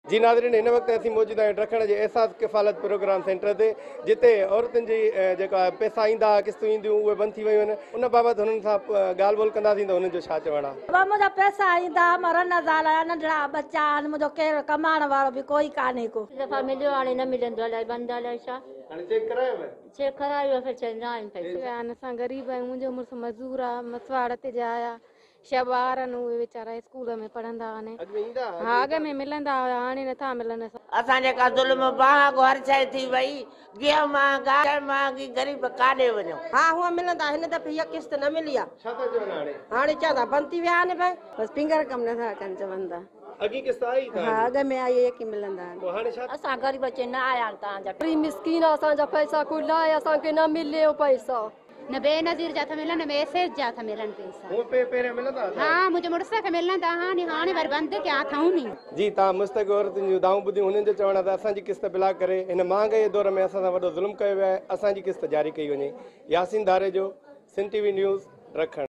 جي ناظرين هن وقت اسين موجود آهيون ڊکڻ جي احساس ڪفالت پروگرام سينٽر تي جتي عورتن جي جيڪا پئسا ايندا ها قسطون اينديون اهي بند ٿي ويون آهن ان بابت هنن سان ڳالهه ٻولهه ڪنداسين ته هنن جو ڇا چوڻ آهي. بابا منهنجا پئسا ايندا ها مان رن زال آهيان ننڍڙا ٻچا آهن منهنجو ڪير ڪمائڻ وارو به ڪوئي ڪانهي ڪو. دفعا مليو هاڻي نه ملندو الائي بند الائي ڇا. هاڻي چيڪ ڪرايو چيڪ ڪرايو آهي چئي نه آهن پئسا. اسان غريب آهيون منهنجو مڙس مزور آهي مسواڙ تي جا آيا ڇهه ٻار آهن اهي ويچارا اسڪول ۾ پڙهندا آهن. اڳ ۾ ايندا ها اڳ ۾ ملندا هيا هاڻي نٿا ملن. اسان جي ڪا ظلم مهانگو هر شيء ٿي وئي گيهه مهانگا شيء مهانگي غريب ڪاڏي وڃون. ها هونء ملندا هن دفعي هيء قسط نه ملي آ. ڇا ٿا چون هاڻي؟ هاڻي چون ٿا بند ٿي ويا آهن ڀائي. بس پنگر ڪم نٿا ڪن چون ٿا. اڳين قسط آئي ها اڳ ۾ آئي يڪي ملندا آهن. پوء هاڻي ڇا؟ اسان غريب چي نه آيا آهن توهان جا. غريب مسڪين اسان جا پئسا ڪوئي لاهي اسان کي نه ملي پئسا. نه بينظير جا ٿا ملن نه ايس ايس جا ٿا ملن پئسا. هونء پي پهريان ملندا ها ها منهنجي مڙس کي ملندا ها ني هاڻي وري بند ڪيا اٿئون ني. جي توهان مستحق عورتن جون دانهون ٻڌيون هنن جو چوڻ آهي ته اسان جي قسط بلاڪ ڪري هن مهانگائي جي دور ۾ اسان سان وڏو ظلم ڪيو ويو آهي اسان جي قسط جاري ڪئي وڃي ياسين ڌاريجو سنڌ ٽي وي نيوز رکڻ.